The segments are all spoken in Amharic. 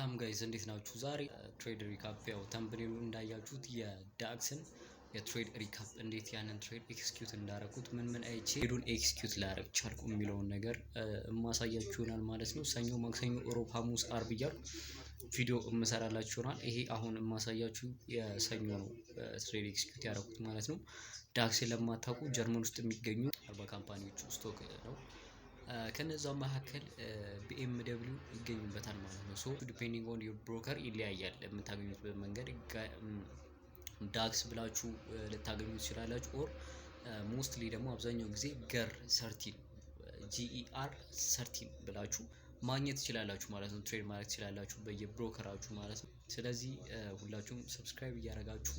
ሰላም guys፣ እንዴት ናችሁ? ዛሬ trade recap፣ ያው thumbnail ኡ እንዳያችሁት የ DAX ን የ trade recap፣ እንዴት ያንን trade execute እንዳረኩት፣ ምን ምን አይቼ trade ኡን execute ላረግ ቻልኩ የሚለውን ነገር የማሳያችሁ ይሆናል ማለት ነው። ሰኞ፣ ማክሰኞ፣ ሮብ፣ ሐሙስ፣ አርብ እያልኩ ቪዲዮ የምሰራላችሁ ይሆናል። ይሄ አሁን የማሳያችሁ የሰኞ ነው trade execute ያደረኩት ማለት ነው። DAX ን ለማታውቁ ጀርመን ውስጥ የሚገኙ 40 company ዎች stock ነው። ከነዛ መካከል BMW ይገኙበታል ማለት ነው። So depending on your broker ይለያያል የምታገኙት መንገድ። DAX ብላችሁ ልታገኙ ትችላላችሁ። Or mostly ደግሞ አብዛኛው ጊዜ GER 30፣ GER 30 ብላችሁ ማግኘት ትችላላችሁ ማለት ነው። Trade ማድረግ ትችላላችሁ በየ broker ኣችሁ ማለት ነው። ስለዚህ ሁላችሁም subscribe እያደረጋችሁ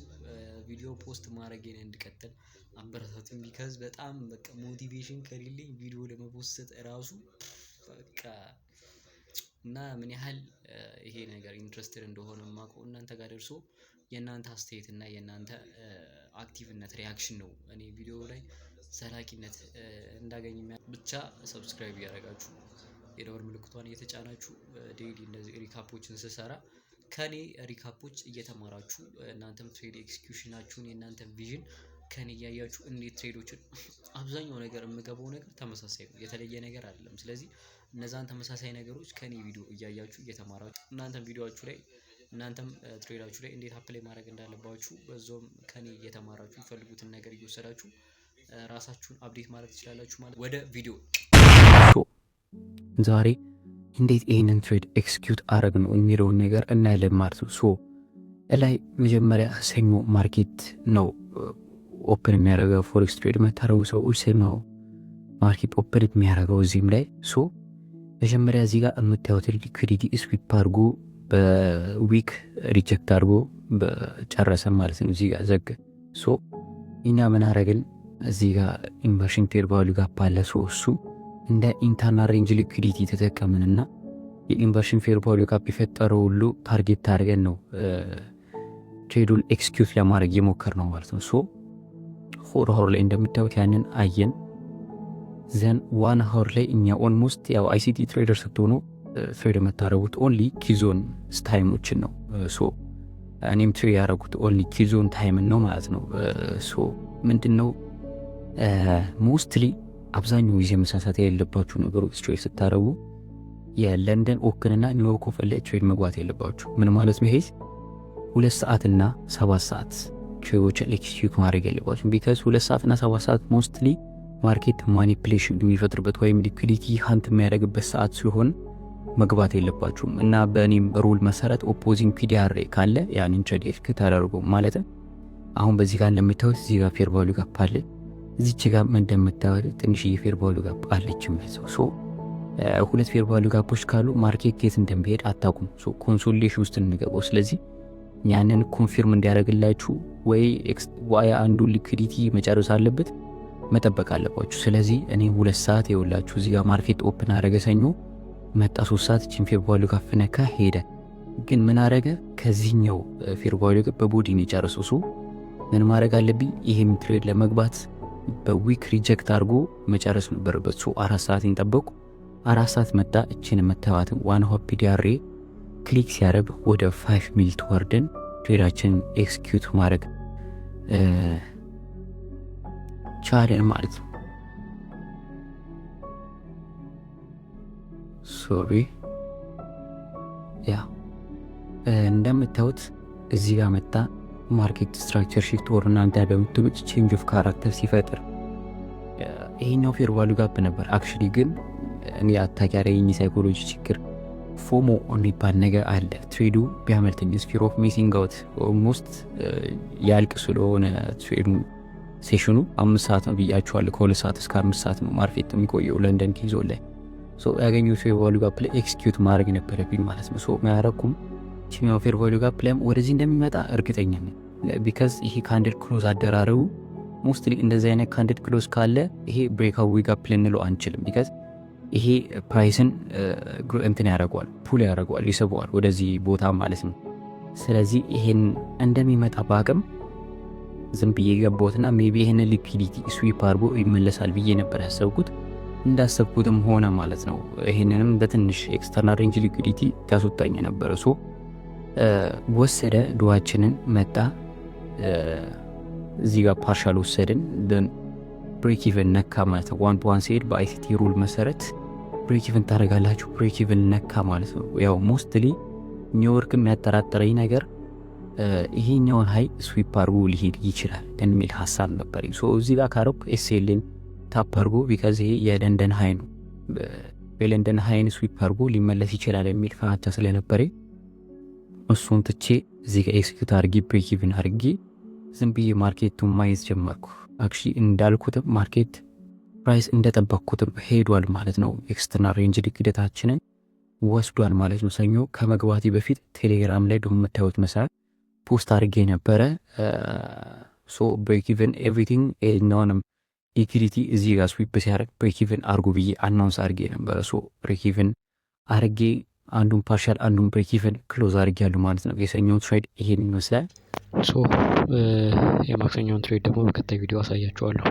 ቪዲዮ post ማድረጌን እንድቀጥል አበረታቱኝ። Because በጣም በቃ motivation ከሌለኝ ቪዲዮ ለመፖሰት እራሱ በቃ፣ እና ምን ያህል ይሄ ነገር interested እንደሆነ የማውቀው እናንተ ጋር ደርሶ የእናንተ አስተያየት እና የእናንተ active ነት reaction ነው እኔ ቪዲዮ ላይ ዘላቂነት እንዳገኝ። ብቻ subscribe እያደረጋችሁ፣ የደወል ምልክቷን እየተጫናችሁ፣ daily እንደዚህ recap ኦችን ስሰራ ከኔ recap ኦች እየተማራችሁ፣ እናንተም trade execution ኣችሁን፣ የእናንተን vision ከኔ እያያችሁ፣ እንዴት trade ኦችን፣ አብዛኛው ነገር የምገባው ነገር ተመሳሳይ ነው፣ የተለየ ነገር አይደለም። ስለዚህ እነዛን ተመሳሳይ ነገሮች ከኔ ቪዲዮ እያያችሁ፣ እየተማራችሁ፣ እናንተም ቪዲዮአችሁ ላይ፣ እናንተም trade ኣችሁ ላይ እንዴት apply ማድረግ እንዳለባችሁ በዛውም ከኔ እየተማራችሁ፣ የሚፈልጉትን ነገር እየወሰዳችሁ ራሳችሁን update ማድረግ ትችላላችሁ ማለት። ወደ ቪዲዮ። ዛሬ እንዴት ይህንን trade execute አረግነው የሚለውን ነገር እናያለን ማለት ነው። So እላይ መጀመሪያ ሰኞ market ነው open የሚያደርገው። Forex trade የምታደርጉ ሰዎች ሰኞ market open የሚያደርገው እዚህም ላይ። So መጀመሪያ እዚህ ጋር የምታዩትን liquidity sweep አድርጎ፣ በ wick reject አድርጎ ጨረሰ ማለት ነው። እዚህ ጋር ዘግ። So እኛ ምን አረግን? እዚህ ጋር inversion fair value gap አለ። So እሱ እንደ internal range liquidity ተጠቀምንና የ inversion fair value gap የፈጠረው ሁሉ target አድርገን ነው trade ኡን execute ለማድረግ የሞከርነው ማለት ነው። So 4 hour ላይ እንደምታዩት ያንን አየን። Then 1 hour ላይ እኛ almost ያው ICT trader ስትሆኑ trade የምታደርጉት only key zone time ኦችን ነው። So እኔም trade ያደረጉት only key zone time ን ነው ማለት ነው። So ምንድን ነው፣ mostly አብዛኛው ጊዜ መሳሳት የሌለባችሁ ነገሮች፣ trade ስታደርጉ የለንደን open ና ኒውዮርክ open ላይ trade መግባት የለባችሁ። ምን ማለት ነው ይሄ? 2 ሰዓትና 7 ሰዓት trade ኦችን execute ማድረግ የለባችሁ። Because 2 ሰዓትና 7 ሰዓት mostly market manipulation የሚፈጥርበት ወይም liquidity hunt የሚያደርግበት ሰዓት ሲሆን መግባት የለባችሁም። እና በእኔም rule መሰረት opposing PD array ካለ ያንን trade execute አደርጉ። ማለትም አሁን በዚህ ጋር እንደምታዩት እዚህ ጋር fair value gap አለ። እዚች ጋር እንደምታዩት ትንሽዬ fair value gap አለች። So ሁለት fair value gap ኦች ካሉ market የት እንደሚሄድ አታውቁም። So consolidation ውስጥ እንገባው። ስለዚህ ያንን confirm እንዲያደርግላችሁ ወይ አንዱ liquidity መጨረስ አለበት፣ መጠበቅ አለባችሁ። ስለዚህ እኔ 2 ሰዓት የውላችሁ እዚህ ጋር market open አደረገ፣ ሰኞ መጣ፣ 3 ሰዓት ቺን fair value gap ነካ ሄደ። ግን ምን አረገ? ከዚህኛው fair value በ body ነው የጨረሰው። So ምን ማድረግ አለብኝ? ይሄም trade ለመግባት በ wick reject አድርጎ መጨረስ ነበረበት። So 4 ሰዓት ጠበቁ። 4 ሰዓት መጣ። እችን መተዋትን 1 hour PD array click ሲያደርግ ወደ 5 minute ወርደን trade ኣችንን execute ማድረግ ቻለን ማለት ነው። Sorry፣ yeah፣ እንደምታዩት እዚህ ጋር መጣ፣ market structure shift or እናንተ በምትሉት change of character ሲፈጥር ይሄኛው fair value gap ነበር። Actually ግን እኔ attack ያደረገኝ psychology ችግር FOMO የሚባል ነገር አለ። Trade ኡ ቢያመልጠኝ፣ fear of missing out፣ almost ያልቅ ስለሆነ trade ኡ፣ session ኑ 5 ሰዓት ነው ብያችኋለሁ። ከ2 ሰዓት እስከ 5 ሰዓት ነው market የሚቆየው ለንደን key zone ላይ። ያገኙት fair value gap ላይ execute ማድረግ ነበረብኝ ማለት ነው። So ያረኩም ችኛው fair value gap ላይም ወደዚህ እንደሚመጣ እርግጠኛ ነኝ። Because ይሄ candle close አደራረቡ mostly እንደዚህ አይነት candle close ካለ ይሄ breakaway gap ልንለው አንችልም። Because ይሄ price ን እንትን ያደርገዋል፣ pull ያደርገዋል፣ ይስበዋል ወደዚህ ቦታ ማለት ነው። ስለዚህ ይሄን እንደሚመጣ በአቅም ዝም ብዬ ገባሁትና maybe ይሄንን liquidity sweep አድርጎ ይመለሳል ብዬ ነበር ያሰብኩት። እንዳሰብኩትም ሆነ ማለት ነው። ይሄንንም በትንሽ external range liquidity ያስወጣኝ ነበረ። So ወሰደ፣ DOA ችንን መጣ፣ እዚህ ጋር partial ወሰድን፣ break even ነካ ማለት ነው። One to one ሲሄድ በ ICT rule መሰረት break even ታደርጋላችሁ። Break even ነካ ማለት ነው። ያው mostly ኒውዮርክ የሚያጠራጥረኝ ነገር ይሄኛውን high sweep አድርጎ ሊሄድ ይችላል የሚል ሀሳብ ነበር። So እዚህ ጋር ካረኩ SL ን tap አድርጎ፣ because ይሄ የለንደን high ነው፣ የለንደን high ን sweep አድርጎ ሊመለስ ይችላል የሚል ፍራቻ ስለነበረ እሱን ትቼ እዚህ ጋር execute አድርጌ፣ break even አድርጌ ዝም ብዬ market ኡን ማየት ጀመርኩ። Actually እንዳልኩትም market price እንደጠበቅኩትም ሄዷል ማለት ነው። External range liquidity ኣችንን ወስዷል ማለት ነው። ሰኞ ከመግባቴ በፊት ቴሌግራም ላይ በምታዩት መሰረት post አድርጌ ነበረ። So break even everything ይሄኛውንም liquidity እዚህ ጋር sweep ሲያደርግ break even አርጉ ብዬ announce አድርጌ ነበረ። So break even አርጌ አንዱን partial አንዱን break even close አድርጌ ያሉ ማለት ነው። የሰኞው trade ይሄን ይመስላል። So የማክሰኞውን trade ደግሞ በቀጣይ ቪዲዮ አሳያችኋለሁ።